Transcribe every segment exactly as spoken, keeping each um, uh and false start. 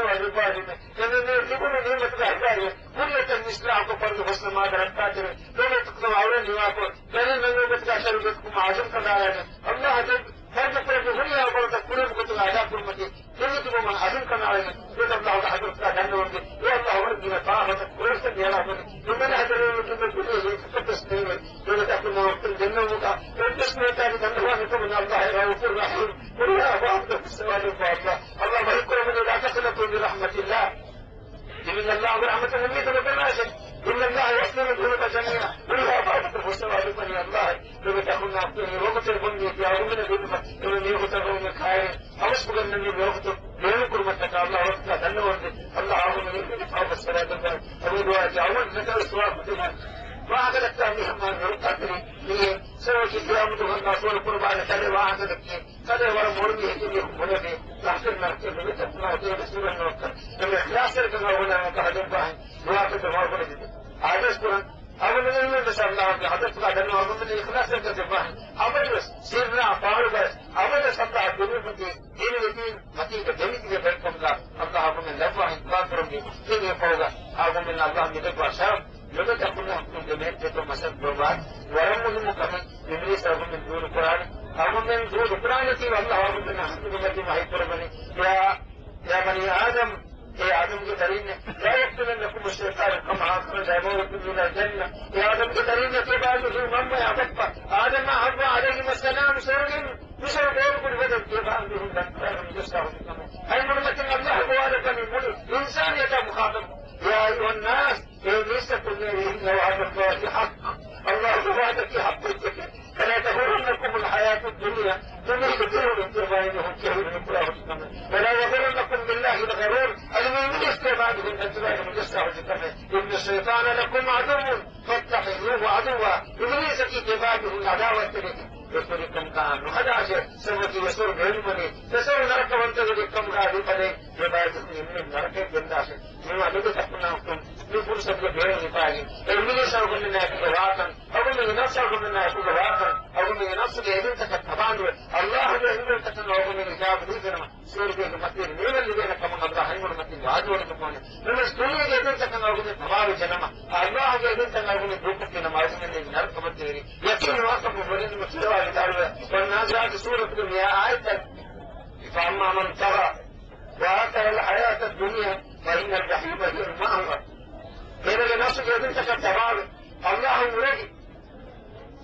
ފައްސަވާ ދެއްވާށި. އެންމެ ލިބުނު ނިޢުމަތުގެ ހިފާރި ކުރިއަށް އިސްލާހުކޮށް ފަރުޟު ހުސްނަމާދަށް ރައްކާތެރި ނިޢުމަތުގެ އަޅުގަނޑު ނިވާކޮށް، ދަރިންނަށް ނިޢުމަތުގެ ޝަރު ދެއްކުމަށް އަޒުމް ކަނޑައަޅައިގެން، އައްލާހު ދެއްވި ފަރުޟު ކުރެއްވި ހުރިހާ ފަރުޟަށް ކުރިއަށް މިގޮތުން އަދާކުރުމަކީ، ދެމިތިބުމަށް އަޒުމް ކަނޑައަޅައިގެން، އެ އައްލާހުގެ ޙަޟްރަތުގަ ދަންނަވަންވީ، އެ އައްލާހު ވަރަށް ގިނަ ޠާޢަތަށް ކުރެވިފަ ނޭޅާފަ ނިޢުމަތް ހަދަރުވެ ދެއްވި ކުރިއަށް އެއްވެސް ނިޢުމަތެއް ދެންނެވުމުގަ، އެއްވެސް ނިޢުމަތެއް ދަންނަވާ ނުކުމުން އައްލާހަށް ރައޫފުއް ރަޙީމް. ކުރިއަށް ވާހަކަ ސަވާލު އައްލާ. އައްލާ މަހިކުރަމުން ލާ تقنطوا من رحمة الله. ތިމަން އައްލާހުގެ ރަޙްމަތުން އުއްމީދު ނުކުރާށޭ. إن الله يغفر الذنوب جميعا. ކުރިއަށް ވާހަކަ ސަވާލު އައްލާ. ނުވެތަކުން އައްލާ މި ވަގުތެއް ބޮންވީ ތިޔަ އަޅުގަނޑު ދިނުމަށް އެންމެ މިވަގުތަށް ރޯމެ ކާއިރެއް ހަވަސްކޮށްގަންނަނީ މިވަގުތު ބޭނުންކުރުމަށްޓަކާ އައްލާ ވަގުތުގަ ދަންނަވަންވީ. އައްލާ އަޅުގަނޑު މި ފާފަ ސަލާމަތް އަބަދުވާތީ އަޅުގަނޑު ނަކަލު ސުވާބު ދިނުން. ވާހަކަ ދައްކާ މީހަކު މާ ނުރުކާތެރި މީހެއް. ސަރައޮތީ ޤިޔާމަތުގަ އައްލާ ސުވަރު ކުރުބާނެ ކަލޭ ވާހަކަ ދައްކީ. ކަލޭ ވަރަށް މޮޅު މީހެކޭ މީހަކު ބުނެދޭ. ލަހްކަރު ނަރަކައިގެ މިތައް މާ ދޭ ބެސް ނުވަންނަވަކަށް. އެންމެ އިޚްލާޞްތެރިކަމާ ބުނާނެ ކަހަލައްވާހެން. ދުޢާކޮށް ދެމާ ބުނެދެ. އާދޭސް ކުރަން. އަޅުގަނޑުމެން މި މީހުން ވެސް އައްލާހުގެ ޙަޟްރަތުގަ ދަންނަވާ އަޅުގަނޑުމެން އިޚްލާޞްތެރިކަން ދެއްވާހެން. އަބަދުވެސް ސިއްރާ ފާޅުގައި އަބަދުވެސް އައްލާހަށް ދިރިއުޅުމަކީ ދީނުގެ ދީން މަތީގަ ދެމިތިބެ ބައިކޮށްލާ އައްލާހަށް އަޅުގަނޑުމެން ލައްވާހެން ދުޢާ ކުރަންވީ. އެނގޭ ފަހުގަ އަޅުގަނޑުމެންނަށް އައްލާހު މި ދެއްވާ ޝަރަފް ލޮބެތި އަޚުންނާ އުޚްތުން، ދެމެހެއްޓޭތޯ މަސައްކަތް ކުރައްވާ، ވަރަށް މުހިއްމު ކަމެއް އިބްލީސް އަޅުގަނޑުމެން ދޫރު ކުރާނެ. އަޅުގަނޑުމެން ދޫރު ކުރާނެތީ ވައްލާހު އަޅުގަނޑުމެންނާ ހަމްދު ދުނިޔެ ވަހީ ކުރައްވަނީ. ޔާ، ޔާ ބަނީ އާދަމް، އޭ އާދަމްގެ ދަރިންނޭ، لا يفتننكم الشيطان كما أخرج أبويكم من الجنة. އޭ އާދަމްގެ ދަރިންނޭ، ތިޔަބާއިމީހުން މަންމަޔާ ބައްޕަ އާދަމްއާ ޙައްވާ ޢަލައިހިމައްސަލާމް ސޮރުގެން މިސޮރު ބޭރުކުރި ވަދެ ތިޔަބާއިމީހުން ދަންކަރަން ޖައްސާ ހުރި ކަމެއް. އައި މޮޅުމަތިން އައްލާހު ގޮވާލައްވަނީ މުޅި އިންސާނިއްޔަތާ މުޚާޠަބު. يا أيها الناس، އޭ މީސްތަކުންނޭވެ، إن وعد الله حق، އައްލާހުގެ ވަޢުދަކީ ޙައްޤު އެއްޗެކޭ. فلا تغرنكم الحياة الدنيا، ދުނިޔޭގެ ދިރިއުޅުން ތިޔަބާއިމީހުން ކެހިލުނުކުރާ ހުރި ކަމެއް. ولا يغرنكم بالله الغرور، އަދި މި އިބްލީސް ތިޔަބާއިމީހުން ދަންތަވާލަމުން ޖައްސާ ހުރި ކަމެއް. إن الشيطان لكم عدو فاتخذوه عدوا، އިބްލީސަކީ ތިޔަބާއިމީހުންގެ ޢަދާވަތްތެރިއެކޭ. އެކުރިކަމުގަ ނުހަދާށޭ، ސަބަބަކީ އެ ސޮރު ބޭނުމަނީ، އެ ސޮރު ނަރަކަވަންތަކުގެ ކަމުގަ ވިބަލޭ، ތިޔަބާއިމީހުން އެންމެން ނަރަކަޔަށް ގެންދާށޭ. މިވާ ލޮބެތި އަޚުންނާ އުޚްތުން، މި ފުރުޞަތުގަ ބޭނުންވެފައިގެން، އެ އިބްލީސް އަޅުގަނޑުމެންނާ އެކުގަ ވާކަން، އަޅުގަނޑުމެންގެ ނަފްސު އަޅުގަނޑުމެންނާ އެކުގަ ވާކަން، އަޅުގަނޑުމެންގެ ނަފްސުގެ އެދުންތަކަށް ތަބާނުވެ، އައްލާހުގެ އެދުންތަކަށް އަޅުގަނޑުމެން އިޖާބަ ދީފިނަމަ، ސުވަރުގޭގެ މަތިވެރި ނިޢުމަތް ލިބޭނެ ކަމަށް އައްލާހު އަޅުގަނޑުމެން ވަޢުދުވަނީ. ނަމަވެސް ދުނިޔޭގެ އެދުންތަކަށް އަޅުގަނޑުމެން ތަބާވެއްޖެނަމަ، އައްލާހުގެ އެދުންތައް އަޅުގަނޑުމެން ދޫކޮށްފިނަމަ، އަޅުގަނޑުމެން ނަރަކަވަންތައް ވެރި. ޔަޤީން ވާކަމުން ވަރަށް ކިޔަވާ ވިދާޅުވޭ، ވައްނާޒިޢާތި ސޫރަތުގެ މިއާ އާޔަތަށް، فأما من طغى وآثر الحياة الدنيا فإن الجحيم هي المأوى. އޭނަގެ ނަފްސުގެ އެދުންތަކަށް ތަބާވެ، އައްލާހު އުރެދި،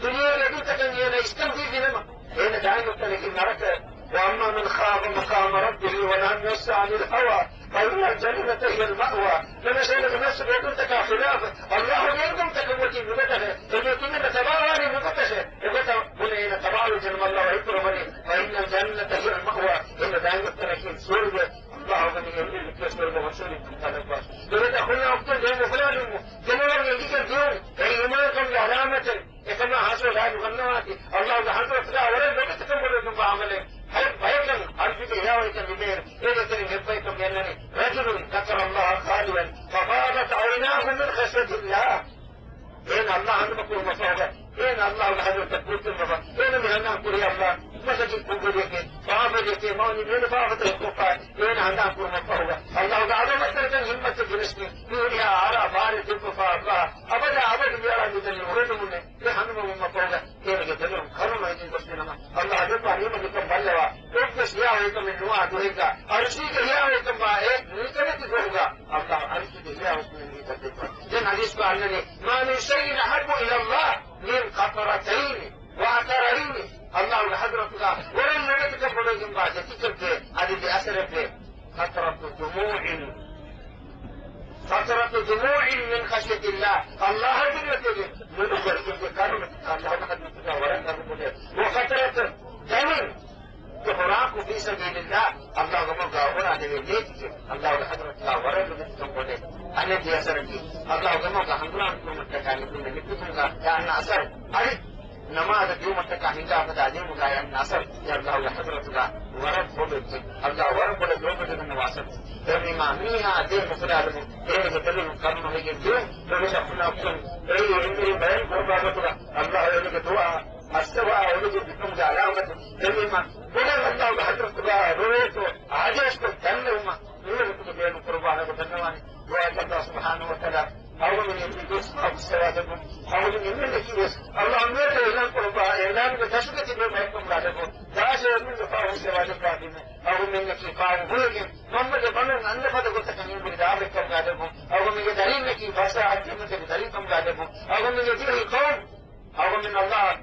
ދުނިޔޭގެ އެދުންތަކަށް އޭނަ އިސްކަން ދީފިނަމަ، އޭނަ ދާއިމު ތަނަކީ ނަރަކައަށް. وأما من خاف مقام ربه ونهى النفس عن الهوى فإن الجنة هي المأوى. ނަމަވެސް އޭނަގެ ނަފްސުގެ އެދުންތަކާ ޚިލާފަށް، އައްލާހުގެ އެދުންތަކަށް އޮތީ ނުދަތަށޭ. އެ ތިމަން ތަބާވާނީ ނުދަތަށޭ. އެގޮތަށް ބުނެ އޭނަ ތަބާވެއްޖެނަމަ އައްލާހު ވަޢީދު ކުރައްވަނީ، فإن الجنة هي المأوى. އޭނަ ދާއިމު ތަނަކީ ސުވަރުގެ. އައްލާހު ވަނީ އެންމެން ސުވަރުގެ ވަންސުވަރީ ކަންކަލައްވާ. ދެވެތަ ހުންނަ އޮކްތެ ދޭ މުފުލާނު ދެނެވަރު އެނގިގެން ދިޔުން. އެ އީމާންކަމުގެ ޢަލާމަތެއް. އެކަމާ ހާސިލު ލާނު ގަންނަވާތި، އައްލާހުގެ ޙަޟްރަތުގާ ވަރަށް ލޮބެތިކަން ބޮޑުވެގެންވާ ޢަމަލެއް. ހަތް ބަޔަކަށް އަރުޝުގެ ހިޔާވަހިކަން ލިބޭއިރު، އޭގެ ތެރެއިން އެއްބަޔަކަށް މިއަންނަނީ، رجل ذكر الله خاليا ففاضت عيناه من خشية الله. އޭނަ އައްލާހު ހަނދުމަކުރުމަށްފަހުގަ، އޭނަ އައްލާހުގެ ޙަޟްރަތަށް ބުއްދިންވަފަ، އޭނަ މި ހަނދާން ކުރީ އައްލާހު މަސައްކަތް ކުށްވެރިއެކޭ، ފާފަވެރިއެކޭ، މަވަނީ މިވެނި ފާފަތަކެއް ކޮށްފަ، އޭނަ ހަނދާން ކުރުމަށްފަހުގަ، އައްލާހުގެ ޢަޒަމަތްތެރިކަން ހިއްމަތު ދިވެސްނި، މި ހުރިހާ އާރާ ބާރެއް ދެއްވަފާ އައްލާހު އަބަދާ އަބަދު މިއަޅާ މިތަނިން އުރެދުމުންނެއް. އެ ހަނދުމަވުމަށްފަހުގަ އޭނަގެ ދެލޮލުން ކަރުނަ ހިނގިގޮސްފިނަމަ، އައްލާހު ދެއްވާ ނިޢުމަތުކަން ބައްލަވާ، އެއްވެސް ހިޔާވަހިކަމެއް ނުވާ ދުވަހެއްގަ، އަރުޝީގެ ހިޔާވަހިކަންވާ އެ ނިކަމެތި ދުވަހުގަ، އައްލާހު އަރުޝީގެ ހިޔާވަހިކަމެއް ނީތަށް ދެއްވާ. ދެން ޙަދީޘްގަ އަންނަނީ، ما من شيء أحب إلى الله من قطرتين وأثرين. އައްލާހުގެ ޙަޟްރަތުގަ ވަރަށް ލޮބެތިކަން ބޮޑުވެގެންވާ ދެތިކެއްވޭ، އަދި ދެ އަސަރެއްވޭ. قطرة دموع، قطرة دموع من خشية الله. އައްލާހަށް ދިންނަތެރި ނުދުކޮޅެއްގެ ކަރުނަ، އައްލާހުގެ ޙަޟްރަތުގަ ވަރަށް ކަރުނަ ބޮޑޭ. وقطرة دم، އެ ހުރާކު في سبيل الله، އައްލާހުގެ މަގުގަ އޮނާ ދެވޭ ނޭކިއެއް، އައްލާހުގެ ޙަޟްރަތުގަ ވަރަށް ލޮބެތިކަން ބޮޑޭ. އަނެއް ދެ އަސަރަކީ، އައްލާހުގެ މަގުގަ ހަނގުރާމަ ކުރުމަށްޓަކާ ނިކުމެ ނިކުތުންގަ އަންނަ އަސަރު. އަދި ނަމާދަށް ދިއުމަށްޓަކާ ހިނގާފަދަ ދިއުމުގަ އަންނަ އަސަރު، އެ އައްލާހުގެ ޙަޟްރަތުގަ ވަރަށް ބޮޑު އެއްޗެއް، އައްލާހު ވަރަށް ބޮޑަށް ލޯބިވެގަންނަވާ އަސަރު. ދެން މި މީހާ ދޭ މުފުރާލުމު އޭގެ ދެލޮލުން ކަރުނަ ހިގެން ދިޔުން. ނުވިސަ ކުނާކުން އެއީ އެންމެ ބަޔަން ކުރުބާގޮތުގަ އައްލާހު އޭގެ ދުޢާ އައްސަވާ އޮލިގެ ދިކުމުގެ ޢަލާމަތު. ދެން މި ބޮޑަށް އައްލާހުގެ ޙަޟްރަތުގަ ރޮވޭތޯ އާދޭޝްކޮށް ދަންނެވުމަށް މީހަކުގެ ބޭނުން ކުރުބާނަކު ދަންނަވާނެ. ދުޢާއަކަށް އައްލާހު ސުބްޙާނަހޫ ވަތަޢާލާ އަޅުގަނޑުމެން އެންމެ ދުވަސް ފާފަ ސަވާދަކުން އަޅުގަނޑު އެންމެންނަކީވެސް އައްލާހު މިއަދު އިޢުލާން ކުރައްވާ އިޢުލާނުގެ ދަށުގެ ތިބޭ ބަޔަކަށް ގާދަކުން ދާށޭ އެންމެންގެ ފާފަ ސަވާދަކުން ދާދީމެ. އަޅުގަނޑުމެންނަކީ ފާފަ ހުރެގެން މަންމަގެ ބަނޑުން އަންނަ ފަދަ ގޮތަކަށް ހިނގުނި ދާބެއްކަމުގަ ދެއްވުން. އަޅުގަނޑުމެންގެ ދަރީންނަކީ ބަސްއާ އަތްތައްމަތެއްގެ ދަރީން ކަމުގަ ދެއްވުން. އަޅުގަނޑުމެންގެ ދިވެހި ޤައުމު އަޅުގަނޑުމެން އައްލާހު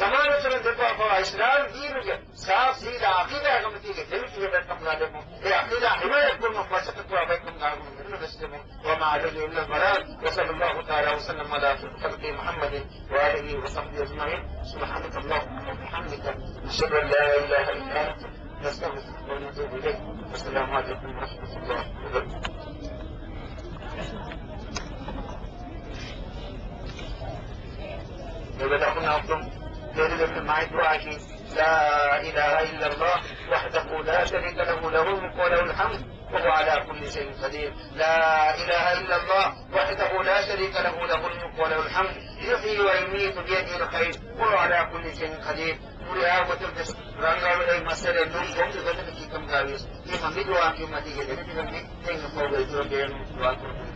ޒަމާނުއްސުރެން ދެއްވާފަވާ އިސްލާމް ދީނުގެ ސާފް ސީދާ ޢަޤީދާ ކަމަތީގެ ދެމިތިބެ ބައެއްކަމުގަ ދެއްވުން. އެ ޢަޤީދާ ޙިމާޔަތް ކުރުމަށް މަސައްކަތް ކުރާ ބައެއްކަމުގަ އަޅުގަނޑުމެން ވެސް ދެއްވުން. وما علينا إلا البلاغ، وصلى الله تعالى وسلم على خير خلقه محمد وآله وصحبه أجمعين. سبحانك اللهم وبحمدك، نشهد أن لا إله إلا أنت، نستغفرك ونتوب إليك. والسلام عليكم ورحمة الله وبركاته. އެބަ ދަކުން އައުކުން ދެރިލެއްވި މާތް ދުޢާއަކީ، لا إله إلا الله وحده لا شريك له، له الملك وله الحمد وهو على كل شيء قدير. لا إله إلا الله وحده لا شريك له، له الملك وله الحمد يحيي ويميت بيده الخير وهو على كل شيء قدير. ހުރިހާ ގޮތެއްވެސް ރަނގަޅު އެއް މައްސަލައެއް ނޫން ކޮންމެ ގޮތަކަށް ކަމުގައިވިޔަސް، މި ދުޢާ ކިޔުމަށް ދިގެ ދެމިތިބެން މި ދެން އެފަހުގައި ދުޢާ ކުރަން.